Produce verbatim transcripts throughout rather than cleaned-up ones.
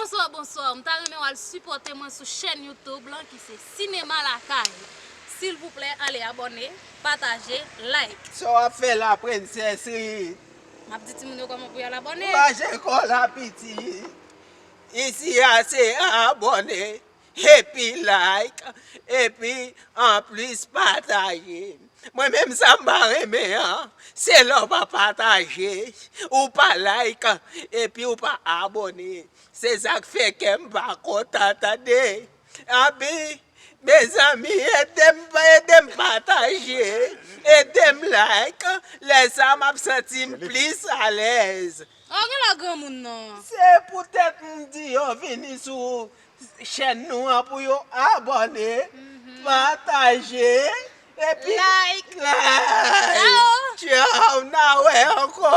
Bonswa, bonswa. M ta renmen w al sipòte mwen sou chèn YouTube lan ki se Sinema Lakay. Silvouplè, ale abòne, pataje, like. Sa w ap fè la, Prensès Rit? M ap di timoun yo kòman pou y al abòne. Mache kò la, pitit. Isi a se abòne, epi like, epi anplis pataje. Mwen menm sa m pa renmen an, se lè w pa pataje, ou pa like, epi ou pa abòne. Se sa k fè kè m pa kontan, tande. Anpi, mezanmi, ede m, ede m pataje, ede m like, lè sa m ap santi m plis alèz. An, gen la granmoun nan. Se poutèt m di yo vini sou chèn nou an pou yo abòne, pataje, epi like. Like. Tchaw. Tchaw, n a wè ankò.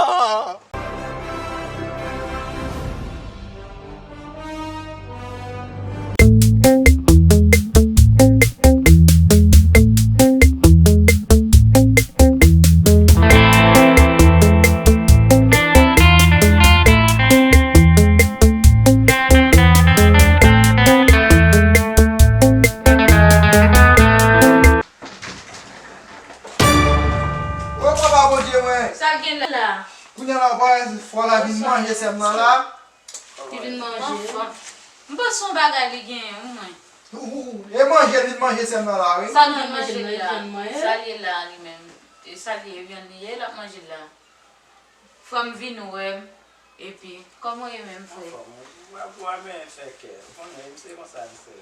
O papa Bondye mwen! Sa l gen la? Kounye a la, w pa wè fò la vin manje sè m nan la? Li vin manje. M panse yon bagay li genyen, wi, mwen. Ou, ou, e manje l vin manje sè m nan la, wi. Sa l vin manje la? Sa l ye la, li menm? E sa l ye, vyann li ye, l ap manje la? Frè m vin wè m, epi, kòman w ye menm, frè? Anfòm, w ap, w ap byen fè kè. Ou konnen, m se konsa m se.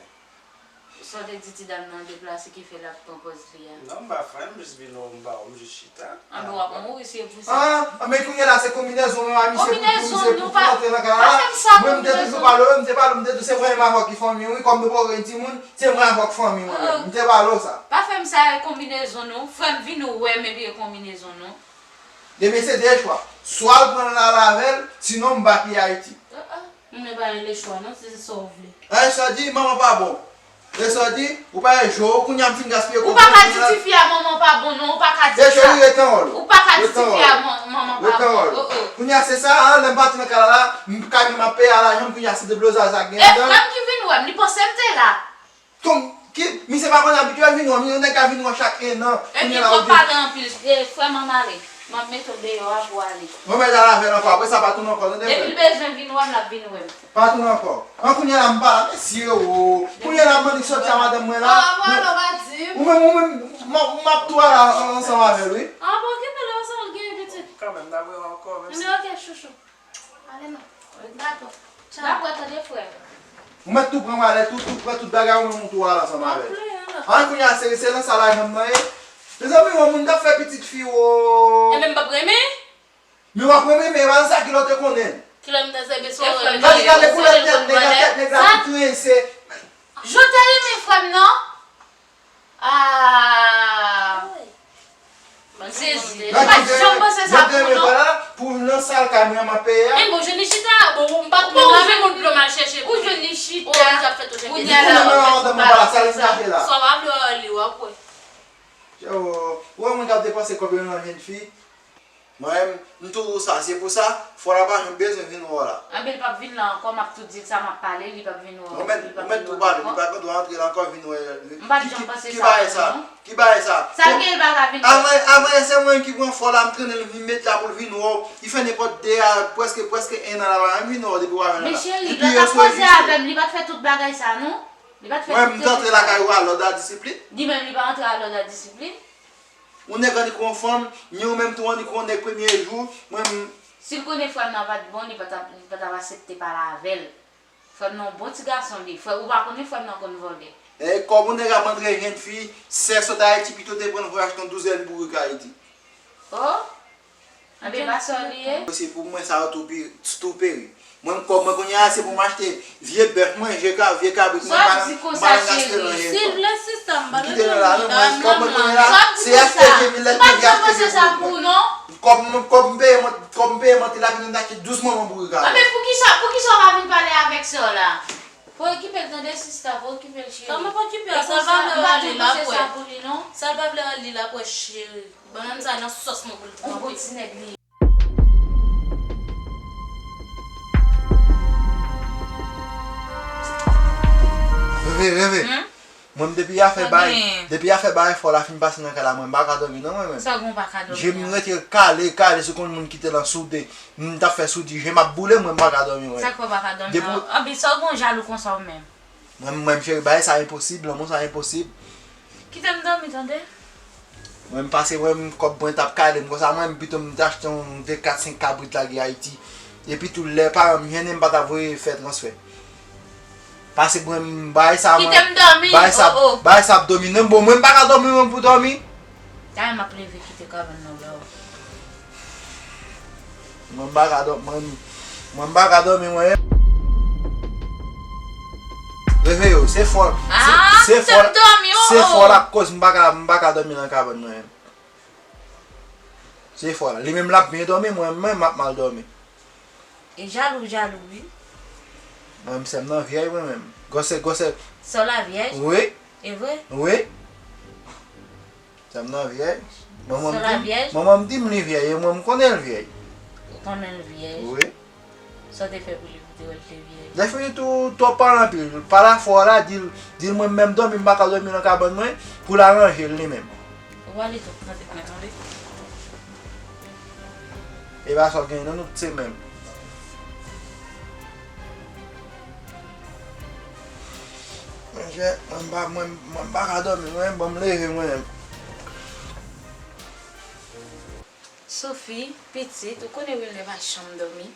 Sa w te di ti dam nan deplase ki fè l ap pran pòz li a? Non, m pa frè, m jis vin wè w, m pa wè w, m jis chita. Anben w ap mouri si e pou sa. Ah, men kounye a la se konbinezon mwen a misye pou, pou misye pou, pou antre nan kay la. Mwen m te toujou pale w, m te pale w, m te di w se mwen menm avè w ki fanmi wi, kòm nou poko gen timoun, se mwen avè w ki fanmi mwen menm. M te pale w sa. Pa fè m sa e konbinezon nou, frè m vin wè m epi e konbinezon nou. Ebyen se de chwa. Swa l pran l al avè l, sinon m pa kite Ayiti. Mwen pa gen lechwa non, se sa w vle. An, sa w di, manman pa bon. E sa w di, ou pa jwe, kounye a m fin gaspiye kòb mwen. Ou pa ka di tifi a manman pa bon non, ou pa ka di sa. E cheri, rete nan wòl ou. Ou pa ka di tifi a manman pa bon. Rete nan wòl ou. Kounye a se sa, an, lè m pati nan kay la, m kay mwen m ap peye a lajan m, kounye a se deblozay sa k gen anndan. E frè m ki vin wè m, li panse m te la. Ton, ki, misye pa konn abitye vin wè m, yon nèg ka vin wè chak en an. Epi, kounye a la, ou di. Epi, w ap pale anpil. E, frè m, ann ale. M ap mete w deyò a pou w ale. Mwen mèt al avè l ankò, apre sa pa tounen ankò, tande frè m. Depi l bezwen vin wè m, l ap vin wè m. Pa tounen ankò. An, kounye a la, m pa la, mesye, o. Kounye a la, m annik sòti a madanm mwen la. O, anmwey, non, pa di m. Ou menm, ou menm, m ap, m ap tou ale ansanm avè l, wi. An, bon, okipe l, ansanm, l gen pitit. Kanmenm, n ap wè w ankò, mèsi. Ebyen, oke, chouchou. Ale non. Dakò. Tchaw. Dakò, tande frè. Ou mèt tou pran walèt ou, tou pran tout bagay ou menm ou tou al ansanm avè l. An, kounye a se, se nan sa lajan m nan ye. Mezanmi, yon moun t ap fè pitit fi, o. Ebyen, m p ap renmen. Men w ap renmen, men e pa nan sa kilè w te konnen. Kilè m te sèvi sou. Gade, gade koulè tèt nèg la, tèt nèg la tout rense. Jan w te renmen frè m nan? Ah. Jezi. Ou pa t janm panse sa pou ou non. Pou nan sal kay mwen m ap peye a. E bon, Johnny chita, bon, ou m pa t menm lave moun pou m al chèche pou ou. Johnny chita. Kounye a la, ou pa la, sa li chache la. Sa w pa vle wè li, w ap wè. Yo, ou wè moun k ap depanse kòb yo nan jèn fi? Mwen menm, m toujou sa. Se pou sa, fò la pa janm bezwen vin wè w la. Anben, l p ap vin la ankò, m ap tou di l sa, m ap pale, li p ap vin wè w. Ou mèt, ou mèt tou pale, li pa gen dwa antre la ankò, vin wè. M pa t janm panse sa pou ou non. Ki bagay sa? Sa l gen, l pa ka vin wè. Avan, avan yè, se mwen ki pran fò la, m trennen l, m met la pou l vin wè w. Li fè nenpòt de a, prèske, prèske en an la, pa janm vin wè w depi w avè l la. Men cheri, l pa t ap koze avè m, li pa t fè tout bagay sa non. Li pa t fè tout. Mwen, m t antre lakay ou a lòd a disiplin. Li menm, li pa antre a lòd a disiplin. Yon nèg annik yon fanm, ni ou menm tou annik yon nèg premye jou, mwen m. Si l konnen frè m nan pa t bon, li pa t ap, li pa t ap aksepte pale avè l. Frè m nan yon bon ti gason li. Frè, ou pa konnen frè m nan konn vòlè. E kòb yon nèg ap antre jèn fi, sè sot Ayiti pito te pran l pou achte yon douzèn bourik Ayiti. Oh! Anben, pa sa w li ye? Se pou mwen sa yo tou pi-, tou peri. Mwen, kòb mwen kounye a, se pou m achte vye bèf mwen, vye ka-, vye kabrit mwen, m pa nan, m pa nan gaspiye nan jèn fanm. Silvouplè, sista, m pa bezwen vin la, non, mwen, kòb mwen kounye a, se achte vye milèt mwen, vye achte vye bourik mwen. Kòb mwen, kòb m peye mwen, kòb m peye mwen te la, vin achte douz manman bourik avè. Anben, poukisa, poukisa w pa vin pale avèk sè w la? Pa okipe l tande sista, pa okipe l cheri. Kòman pa okipe l? Sa l pa vle wè li l ap wè. Sa l pa vle wè li l ap wè cheri. Bannann sa nan sòs mwen pou l tranpe. Yon bon ti nèg li ye. Reve, reve. Mwen, depi afè bay, depi afè bay fò la fin pase nan kay la, mwen m pa ka dòmi non, mwen menm. Sa gen w pa ka dòmi? Je m rete kale, kale, se konn moun ki te lan soude. M t ap fè soudi, je m ap boule, mwen m pa ka dòmi, mwen. Sa k fè w pa ka dòmi? Depi anpi sa w gen w jalou konsa w menm? Mwen, mwen, cheri, bagay sa enposib, lanmou sa enposib. Kite m dòmi, tande? Mwen, m pase, mwen, m kòb mwen t ap kale m konsa, mwen, m pito m t achte yon de kat senk kabrit lage Ayiti. Epi tou, lè paran m jennen, m pa t ap voye fè transfè. Pase mwen, m bay sa, mwen, kite m dòmi, bagay sa, oh, oh, bagay sa ap domine m. Bon, mwen, m pa ka dòmi, mwen, pou dòmi. Talè m ap leve kite kabann nan ba w. Mwen, m pa ka dòmi, mwen, mwen, m pa ka dòmi, mwen. Reve yo, se fò, se, ah, se fò, kite m dòmi, oh, se fò, oh, l ap koz, m pa ka, m pa ka dòmi nan kabann, mwen. Se fò la. Li menm l ap byen dòmi, mwen menm m ap mal dòmi. E jalou, jalou, wi. Mwen, m sè m nan vyèj, mwen menm. Gwosè, gwosè. Sè w la vyèj? Wi. E vre? Wi. Sè m nan vyèj. Manman m di m, manman m di m li vyèj, e mwen, m konnen l vyèj. Ou konnen l vyèj? Wi. Sa w te fè pou li, pou te wè l te vyèj? Lè fini tou, twòp pale anpil. Pale afè w la, di l, di l mwen menm dòmi, m pa ka dòmi nan kabann mwen, pou l aranje l li menm. Ou pale twòp nan tèt mwen, tande. E pa sa w genyen non, nou tout se menm. Monchè, mwen m pa, mwen, mwen m pa ka dòmi, mwen, ban m leve, mwen. Sophie, pitit, ou konnen Wilner pa janm dòmi,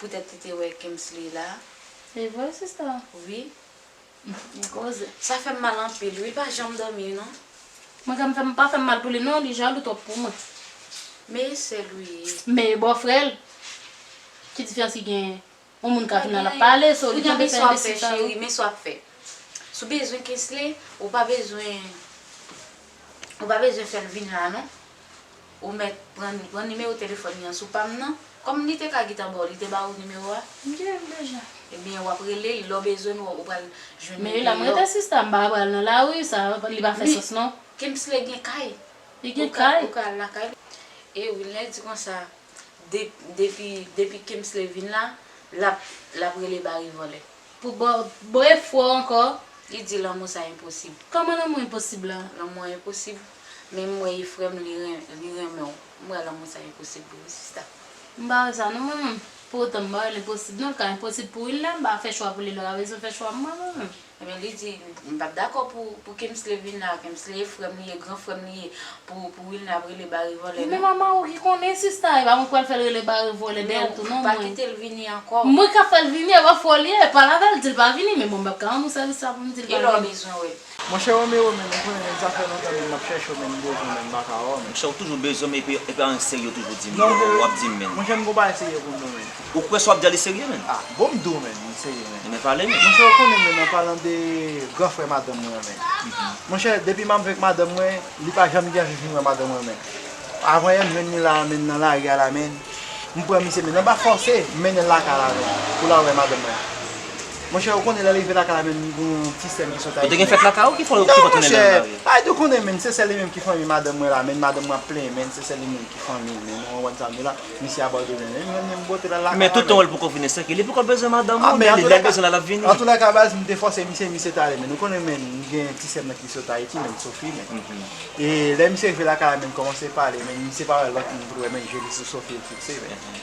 poutèt li te wè Kemsley la. E vre, sista? Wi. Li koze. Sa fè m mal anpil, wi, li pa janm dòmi, non. Mwen, sa m fè, m pa fè m mal pou li, non, li jalou twòp pou mwen. Men e sè l ou ye. Men e bòfrè l. Ki diferans ki genyen? Yon moun k ap vin la, l ap pale, so li tande fè enbesil sa yo. Men sa w ap fè, cheri, men sa w ap fè. Si w bezwen Kemsley, ou pa bezwen, ou pa bezwen fè l vin la, non. Ou mèt pran, pran nimewo telefòn li an sou pa m nan. Kòm li te ka gentan ba w, li te ba ou nimewo a? M gen l deja. Ebyen, w ap rele l, lè w bezwen l, ou pral jwenn li deyò. Men la, m rete sista, m pa pral nan lari, sa, li pa fè sans, non. Kemsley gen kay. Li gen kay. Ou ka, ou ka al lakay li. E Wilner di konsa, de-, depi, depi Kemsley vin la, l ap, l ap rele Bari vòlè. Pou bò, bò efò ankò. Li di lanmou sa enposib. Kòman lanmou enposib la? Lanmou an enposib. Men m wè e frè m li ren-, li renmen w. M wè lanmou sa enposib pou ou, sista. M pa wè sa non, mwen menm. Pou otan, m pa wè l enposib non, l ka enposib pou Wilner, m pa fè chwa pou li, lè w pa bezwen fè chwa pou mwen, mwen menm. Ebyen, li di, m p ap dakò pou, pou Kemsley vin la, Kemsley e frè m li ye, gran frè m li ye, pou, pou Wilner ap rele Bari vòlè, non. Men manman ou ki konnen sista, e pa mwen k pral fè l rele Bari vòlè dèyè l tou non, mwen. Men ou pa kite l vini ankò. Mwen k ap fè l vini, e pa fò li ye, pale avè l, di l pa vini, men bon, m p ap ka rann ou sèvis sa pou m di l pa vini. E lè w bezwen wè l? Monchè Romero, men, ou konnen, men, sa fè lontan, men, m ap chèche w, men, m bezwen w, men, m pa ka wè w, men. Monchè, ou toujou bezwen m, epi, epi anyen serye ou toujou di m, w ap di m, men. Monchè, m gon bagay serye pou m di w, men. Ou kwè sa w ap di a li serye, men? Ah, bon, m di w, men, li serye, men. Ebyen, pale, men. Monchè, ou konnen, men, an palan de gran frè madanm mwen an, men. Monchè, depi m avèk madanm mwen, li pa janm gen anvi vin wè madanm mwen, men. Avan yè, m jwenn li la, men, nan lari a la, men. M pran misye, men, anba fòse, m mennen l lakay la, men, pou l al wè madanm mwen. Monchè, ou konnen lè l rive lakay la, men, m gen yon ti sè m ki sot Ayiti. Ou te gen fèt lakay ou ki fè, ki fè tounen nan lari? Non, monchè, pa di w konnen, men, se sèl li menm ki fanmi madanm mwen la, men, madanm mwen ap plenyen, men, se sèl li menm ki fanmi l, men, nou konprann sa m di w la, misye ap òdone l, men, m jwenn li, m pote l al lakay la, men. Men toutan w wè l poko vini, se ke li poko bezwen madanm ou, men lè l bezwen l, l ap vini. Antoulèka, baz, m te fòse misye, misye t ale, men, ou konnen, men, m gen ti sè m nan ki sot Ayiti, men, Sophie, men. E lè misye rive lakay la, men, kòmanse pale, men, misye pa wè lòt moun pou l wè, men, je li sou Sophie l fikse, men.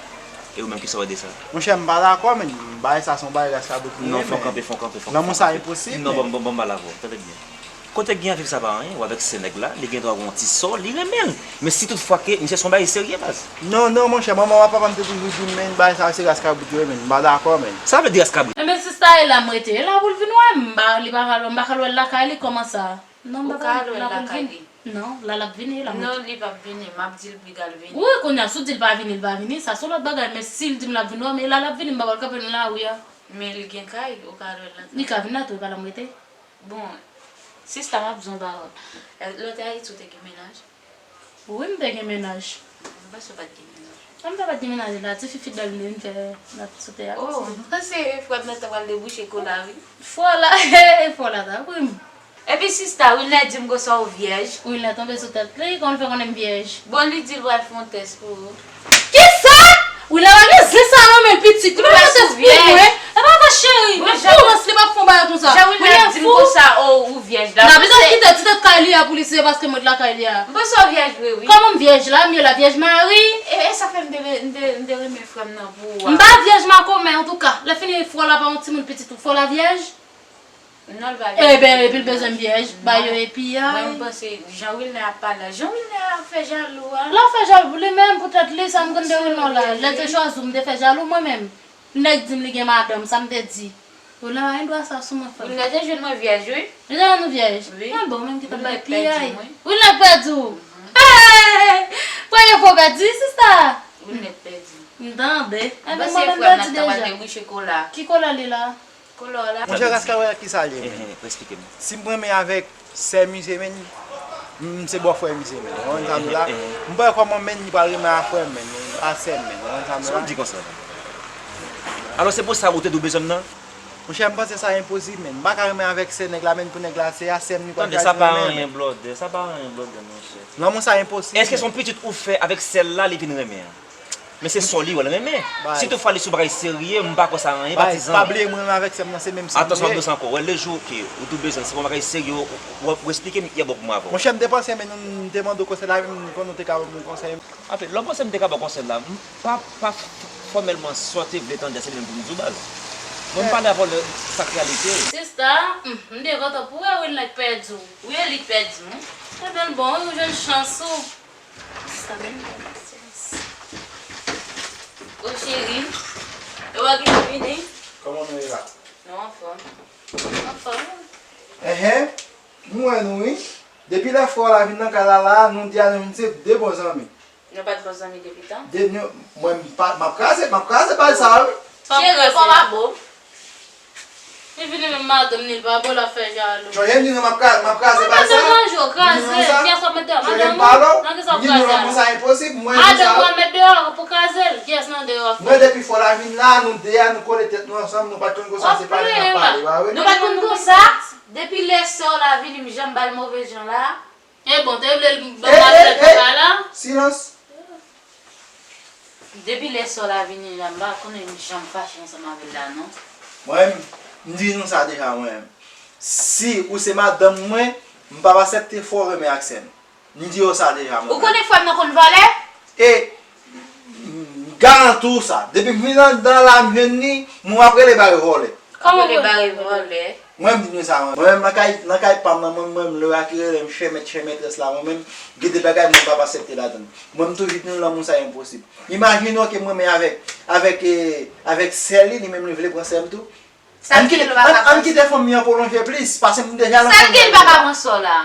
E ou menm, kisa w wè de sa? Monchè, m pa dakò, men, bagay sa se yon bagay raskabout li ye, men. Non, fò kanpe, fò kanpe, fò kanpe. Lanmou sa enposib, men. Non, bon, bon, bon, m pale avè w, tande byen. Kote k gen anvi sa pa anyen, ou avèk sè nèg la, li gen dwa gen yon ti sò, li renmen l. Men si tout fwa ke, misye se yon bagay serye, baz. Non, non, monchè, manman w ak papa m te toujou di m, men, bagay sa se raskabout yo ye, men, m pa dakò, men. Sa vle di raskabout? Enben, sista, e la m rete, e la pou l vin wè m, m pa, li pa ka, m pa ka al wè l lakay li, kòman sa? Non, m pa ka al wè l lakay li. Non, la l ap vini, la m rete. Non, li p ap vini, m ap di l pou l al vini. Wi, kounye a, si w di l pa vini, l pa vini, sa se yon lòt bagay, men si l di m l ap vin wè m, e la l ap vini, m pa pral kanpe nan lari a. Men li gen kay, ou ka al wè l lakay. Li ka vin la tou, e pa la m rete. Bon, sista, m ap di w yon pawòl. Lè w te Ayiti, ou te gen mennaj? Wi, m te gen mennaj. M panse w pa t gen mennaj. Kòm sa pa t gen mennaj la, ti fi fidèl m te vin fè n ap sote ak ti. Oh, m panse fwè m nan te pral debouche kola, wi. Fwè la, fwè la ta pran m. Epi sista, Wilner di m konsa w vyèj. Wilner tonbe sou tèt li, kòman l fè konnen m vyèj? Bon, li di l pral fè yon tès pou ou. Kisa? Wilner pa gen zen sa non, men pitit. Li pa fè tès pou mwen. E pa vre, cheri. Men Florence, li pa fè yon bagay konsa. Jan Wilner ap di m konsa, N a bezwen kite ti tèt kay li a pou li, se paske mwen t lakay li a. M panse w vyèj vre, wi. Kòman m vyèj la? M ye la, vyèj mari. E, e sa fè m te, m te, m te renmen frè m nan pou ou a. M pa vyèj makomè, antouka. Lè fini, fò la pa yon timoun pitit ou, fò la vyèj. Non, l pa vyèj. Eben, epi l bezwen m vyèj, ba yo epi a. Mwen, m panse, jan Wilner ap pale la, jan Wilner ap fè jalou a. L ap fè jalou pou li menm, pou tèt li, sa m konn de Wilner la. Lè l te chwazi w, m te fè jalou mwen menm. Nèg di m li gen madanm, sa m te di? Ou nan yon dwa sa sou mwen, frè m. Wilner te jwenn mwen vyèj, wi. Li te jwenn ou vyèj? Wi. Ah bon, menm ki tann bay piyay. Wilner pèdi w. Hey! Premye fwa w pèdi, sista. Wilner pèdi. M tande. Enben, mwen menm pèdi deja. Ki kola li la? Kola w la. Monchè, Raskawè, kisa l ye, menm? Esplike m. Si m renmen avèk sè misye, menm, m se bòfrè misye, menm. Ou konprann sa m di la? M pa wè kòman, menm, li pral renmen a frè m, menm, a sè m, menm. Ou konprann sa m di la? Sa w di konsa la? Alò, se pou sa ou te di w bezwen m nan? Monchè, m panse sa enposib, menm. M pa ka renmen avèk sè nèg la, menm, pou nèg la, se a sè m li pral renmen. Tande, sa pa anyen, blòdè. Sa pa anyen, blòdè, monchè. Lanmou sa enposib. Èske se yon pitit ou fè avèk sè l la, li vin renmen an? Men se sè w li wè l renmen. Si toutfwa li sou bagay serye, m pa kwè sa anyen, patizan. Pa bliye mwen menm avèk sè m nan se menm san nou ye. Atansyon, m ap di w sa ankò. Wè, le jou ke ou tou bezwen l, se pou yon bagay serye, w, w, w esplike m, yè bon pou mwen avè w. Monchè, m te panse men nou, m te mande w konsèy la, m konnen w te ka ban m konsèy. Anfen, lè w panse m te ka ba w konsèy la, m pa, pa f-, fòmèlman sa w te vle tande, se li menm pou m di w, baz. Mwen, m pale avè w lè sa k reyalite. Sista, m, m byen kontan pou wè Wilner k pèdi w. Wi, e li k pèdi m, wi. Enben, l bon, wi, ou jwenn chans ou. Sa menm gen pasyans. O cheri, e w a ki vini? Kòman nou ye la? Nou anfòm. Anfòm, wi. Enhen, m wè nou, wi. Depi lè frè w la vin nan kay la, la, nou di a nou vin se de bon zanmi. Nou pa t bon zanmi depi tan? De, nou, mwen, m pa, m ap kraze, m ap kraze bal sa, wi. Cheri, kò pa bon. Li vini menm madanm ni l pa bon, l ap fè jalou. Chonje m di nou m ap ka-, m ap kraze bal sa. Madanm manje w, kraze l. Kiyès w ap met deyò? Madanm ou? Nan kisa w ap kraze a? Madanm ou, sa enposib, mwen di sa. Madanm ou ap met deyò pou kraze l. Kiyès nan deyò ap fè? Mwen depi fò la vin la, nou de a, nou kole tèt nou ansanm, nou pa t konn konsa, se pale n ap pale, pa vre? Nou pa t konn konsa? Depi lè sè w la vini, m janm ba l move jan la. E bon, te vle l ban m maltrèt nan kay la? Silans. Depi lè sè w la vini la, m pa konnen m janm fache ansanm avè l la, non. Mwen, m di nou sa deja, mwen. Si ou se madanm mwen, m p ap aksepte fè w renmen ak sè m. M di w sa deja, mwen. Ou konnen frè m nan konn vòlè? E, m garanti w sa. Depi m vin anndan la, m jwenn li, mwen m ap rele bare vòlè. Kòman vòlè? Mwen, m di nou sa, mwen. Mwen menm, nan kay, nan kay pa m nan, mwen, mwen, lè w a ki rele m chè mèt, chè mètrès la, mwen menm, gen de bagay mwen p ap aksepte ladann. Mwen, m toujou di nou lanmou sa enposib. Imajine w ke mwen menm avèk, avèk, eh, avèk sè li, li menm li vle pran sè m tou. Ann kite, ann, ann kite fanmi an pwolonje plis, paske m deja nan fanmi an deja. Sa l gen, l pa ka pran sè w la.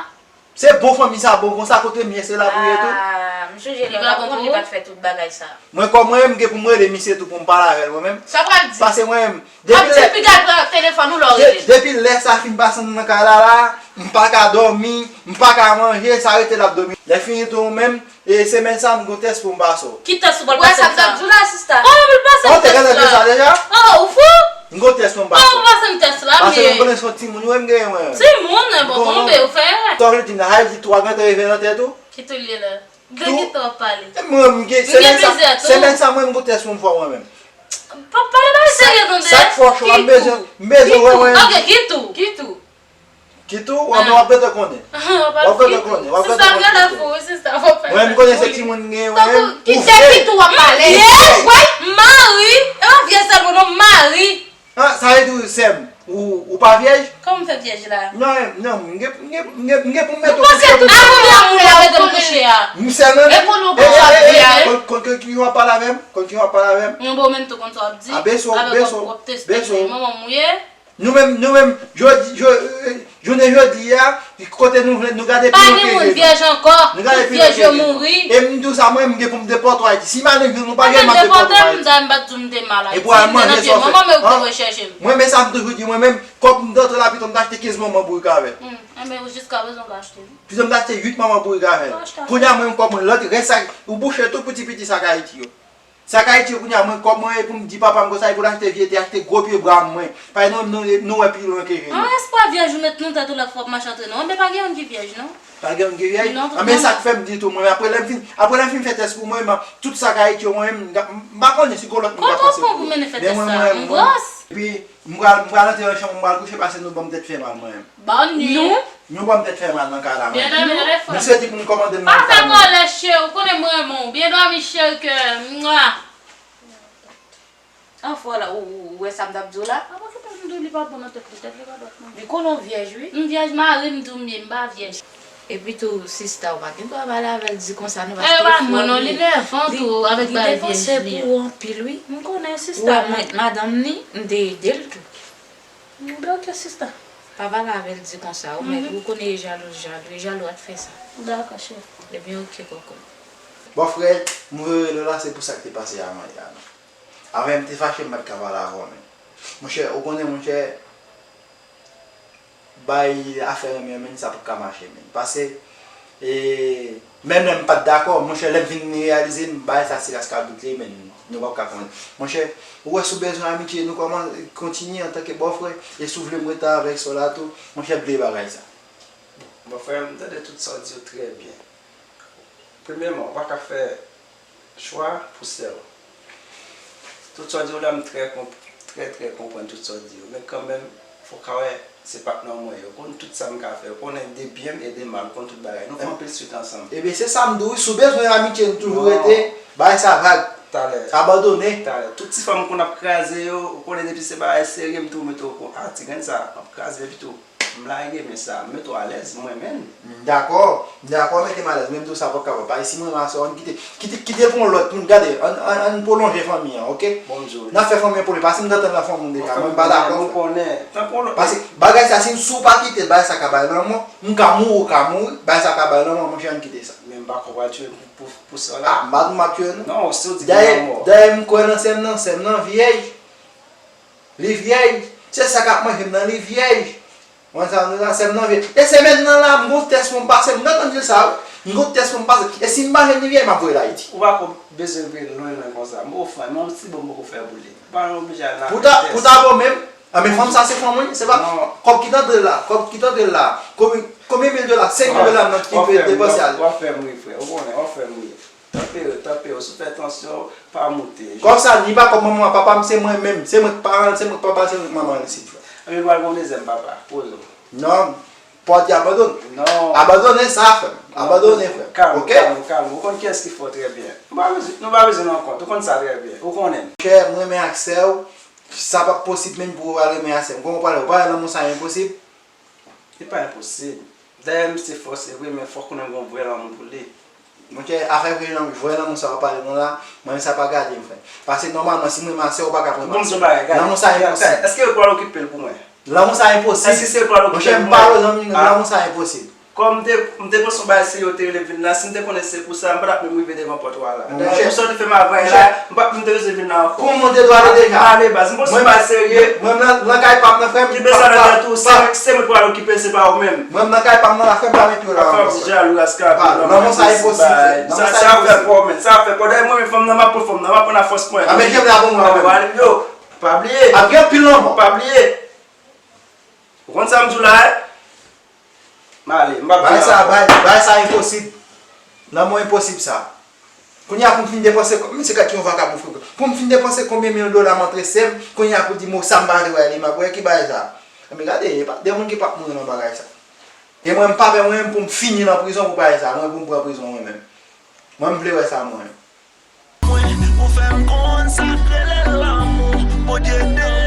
Se bon fanmi sa bon konsa, kote m ye se la pou ye tou. Ah, m sonje lè w t ap moun li pa t fè tout bagay sa. Mwen kòm mwen menm m gen pou m rele misye tou pou m pale avè l mwen menm. Sa pral di? Paske mwen menm depi lè, piga pran telefòn ou lè w rele l. Depi lè sa fin pase nan kay la la, m pa ka dòmi, m pa ka manje, sa rete l ap dòmi. Lè fini tou ou menm, e semèn sa m gon tès pou m pase w. Ki tès ou pral pase m sa? Wè sa m t ap di w la sista. Kòman pou l pase m tès la? Oh, ou fou? M gon tès pou m pase w. Kòman pou pase m tès la? Paske mwen konnen se yon timoun wi m genyen mwen. Timoun, e bon, tonbe, ou fè erè. Sa w vle di m la, sa vle di tou a gentan rive nan tèt ou? Ki tou l ye la? De ki tou w ap pale? E mwen, m gen, semèn sa, semèn sa mwen m gon tès pou m fè w mwen menm. Pa pale bagay serye tande. Sa k fè w cho a, m bezwen, m bezwen wè mwen. Ok, ki tou? Ki tou? Ki tou? W ap, w ap gentan konnen. W ap gentan konnen, w ap gentan konnen ki tou. Mwen, m konnen se timoun m genyen mwen menm. Ou vye. Ki tou w ap pale? Vye? Mari? E pa vye sèlman non, mari. Ah, sa vle di w sè m, ou, ou pa vyèj? Kòman m fè vyèj la? Non, non, m gen, m gen, m gen, m gen pou m mete w kouche pou m sè m. Ou panse tout amoun lanmou la mete m kouche a? M sèlman menm. E konnen w konn sa w ap di a, wi. Konn, konn ki jan w ap pale avè m? Konn ki jan w ap pale avè m? Yon bon menm tou konn sa w ap di. A beso, beso, beso. Manman m ou ye? Nou menm, nou menm, jodi, jo-, eh, jounen jodi a, kote nou vle, nou gade pi lwen ke je nou. Pa gen moun vyèj ankò. Nou gade pi lwen ke je nou. Tout vyèj yo mouri. E m di w sa, mwen, m gen pou m depòte w Ayiti. Si m ale vin, nou pa gen, m ap depòte w Ayiti. Depòte m, m pa t di m te mal Ayiti. E pou al manje sa w fè. Manman m yo pou recherche m. Mwen, men sa m toujou di, mwen menm, kòb m t antre la, pito m t achte kenz manman bourik avè l. Hmm, enben, jiskaprezan w pa achte l. Pito m t achte uit manman bourik avè l. Kounye a, mwen, kòb mwen, lòt, rès sa, ou bouche tout pou ti piti sa k Ayiti yo. Sa k Ayiti yo kounye a, mwen kòb mwen e pou m di papa m konsa, e pou l achte vye te, achte gwo pye bwa mwen. Paske nou, nou, nou wè pi lwen ke je nou. An espwa vyèj ou met nan tèt ou lòt fwa w ap mache antre non. Anben pa gen youn ki vyèj non. Pa gen youn ki vyèj? Non, tout moun. Anben sa k fè m di tou mwen, apre lè m fin, apre lè m fin fè tès pou mwen, m, tout sa k Ayiti yo mwen, m, m pa konnen si gon lòt moun ka panse pou yo. Kote w pran pou mennen fè tès sa? Men mwen, mwen, mwen. Epi, m pral, m pral antre nan chanm, m pral kouche, paske nou ban m tèt fè mal, mwen menm. Bonne nuit. Nou? Nou ban m tèt fè mal nan kay la, mwen. Byen dòmi, rete fò. Misye di pou m kòmande m nan kay mwen. Pa fè mwen lè, cheri, ou konnen m renmen w. Byen dòmi, cheri, kè m. Mwa. Anfò la, ou, ou, ou wè sa m t ap di w la? Pa okipe m, m di w li pa bon nan tèt li, tèt li pa dwat non. Li konnen w vyèj, wi. M vyèj, mari m di w m ye, m pa vyèj. Epi tou, sista, ou pa gen dwa pale avè l di konsa, non, paske fò mwen, non, li nèvan tou avèk bagay vyèj li an. Li depanse pou ou anpil, wi. M konnen sista, mwen, madanm ni, m te ede l tou. Ebyen, oke, sista. Pa pale avè l di konsa, ou mèt, ou konnen e jalou, jalou, e jalou a t fè sa. Dakò, cheri. Ebyen, oke, kòkòt. Bòfrè, m voye rele w la, se pou sa k te pase a mwen la, non. Avè m te fache, m pa t ka pale avè w menm. Monchè, ou konnen, monchè, bay afè renmen an, menm sa p ap ka mache, menm. Paske, e, menm lè m pa t dakò, monchè, lè m vin reyalize, m, bagay sa se raskabrit li, menm, nou p ap ka konn. Monchè, ou wè, si w bezwen amitye, nou kòman, kontinye antanke bòfrè, e si w vle m rete avèk sè w la tou, monchè, bliye bagay sa. Bòfrè, m tande tout sa w di yo trè byen. Premyèman, ou pa ka fè chwa pou sè w. Tout sa w di yo la, m trè konp-, trè, trè konprann tout sa w di yo. Men kanmenm, fò w ka wè se patnè w mwen ye. Ou konn tout sa m ka fè. Ou konnen de byen m e de mal. Ou konn tout bagay. Nou fè anpil swit ansanm. Ebyen, se sa m di w, wi. Si w bezwen amitye, nou toujou rete. Bagay sa vag. Talè. Abandone. Talè. Tout ti fanm ou konn ap kraze yo, ou konnen depi se bagay serye, m tou mete w kon, a, ti grenn sa, m ap kraze epi tou. M lage men sa, m mete w alèz, mwen menm. M dakò, m dakò, mete m alèz, men m di w sa pa kapab. Paske si mwen renmen sè w, ann kite, kite, kite pou yon lòt moun, gade, ann, ann, ann pwolonje fanmi an, oke? Bon, m di w. N ap fè fanmi an pwolonje, paske m t antann nan fanmi m deja, mwen m pa dakò. Nou konnen, tankou lòt. Paske bagay sa, si, si w pa kite, bagay sa ka bay lanmò, m ka mouri, ou ka mouri, bagay sa ka bay lanmò, monchè, ann kite sa. Men m pa kwè w pral tiye m pou, pou, pou sa la. A, m pa di m ap tiye w, non. Non, si w di pou lanmò. Dayè, dayè, m kwè nan sè m nan, sè m nan vyèj. Li vyèj. Se sa k ap manje m nan, li vyèj. Mwen sa, nou nan sè m nan vyèj. E semèn nan la, m gon tès pou m pase, m gentan di l sa, wi. M gon tès pou m pase. E si m pa jwenn li vyèj, m ap voye l Ayiti. Ou pa ko bezwen vin lwen, lwen konsa. M poko fè, men yon ti bon m poko fè pou li. Ou pa oblije al nan tès. Pou ta, pou ta bon menm. A, men fanm sa se fanm, wi. Se pa kòb ki t antre la, kòb ki t antre la. Konbyen, konbyen mil dola, senk mil dola m nan ki pe depanse al. W ap fè m ri, frè. Ou konnen, w ap fè m ri. Tanperi, tanperi, si w fè tansyon, pa moute. Kòb sa, li pa kòb manman, papa m, se mwen menm. Se mwen k paran l, se mwen k papa l, se mwen k manman l isit, frè. Anben, pral gen yon dezyèm papa. Poze w. Non, pòt li abandone. Non. Abandone sa, frè m. Abandone, frè m. Kalm, oke? Kalm, kalm. Ou konn kiyès ki fè w trè byen. Nou pa bezwen, nou pa bezwen nan kont. Ou konn sa trè byen. Ou konnen. Monchè, m renmen ak sè w. Sa p ap posib menm pou w al renmen ak sè m. Kòman w pale? Ou pa wè lanmou sa enposib? Li pa enposib. Dayè, misye fòse vre, men fòk ou nan gen yon vrè lanmou pou li. Monchè, afè vrè lanmou, vrè lanmou sa w ap pale nou la, mwen menm sa pa gade m, frè. Paske nòmalman, si m renmen ak sè w, ou pa ka pran m ak sè w. Bon, m di w bagay, gade. Lanmou sa enposib. Èske yo pral okipe l pou mwen? Lanmou sa enposib. Èske se yo pral okipe l pou mwen? Monchè, m pale w, lanmou sa enposib. Kòm m te, m te panse yon bagay serye w te rele m vin la, si m te konnen se pou sa, m pa t ap menm rive devan pòt ou a la. Dayè, pou sa w te fè m avanyè la, m pa t menm te bezwen vin la ankò. Kòman w te dwe ale deja? M ale baz, m panse yon bagay serye. Mwen, mwen nan, nan kay pa m nan, frè m. Kenbe sa nan tèt ou, se mwen, se mwen k pral okipe l, se pa ou menm. Mwen nan kay pa m nan la, frè m, pa mete yo la ankò, frè. Jalou, raskab, lanmou sa enposib, frè. Sa, sa ap fè pa w menm, sa ap fè pa w. Dayè, mwen menm, fanm nan, m ap pran fanm nan, m ap pran nan fòs mwen. A, men janm la pou mwen, frè m. Yo, pa bliye. Ap gen anpil lanmò. Pa bliye. Ou konn sa m di w la, e? M ale, m p ap vin la ankò. Bagay sa, bagay, bagay sa enposib. Lanmou enposib sa. Kounye a pou m fin depanse, misye gad ki yon vagabon frè. Pou m fin depanse konbyen mil dola m antre sè m, kounye a pou di m, o, sa m pa te wè li, m ap wè ki bagay sa. Enben gade, e pa de moun ki p ap mouri nan bagay sa. E mwen, m pa pè mwen menm pou m fini nan prizon pou bagay sa, mwen pou m pran prizon mwen menm. Mwen, m vle wè sa mwen menm. Mwen, ou fè m konn sa k rele lanmou. Bondye de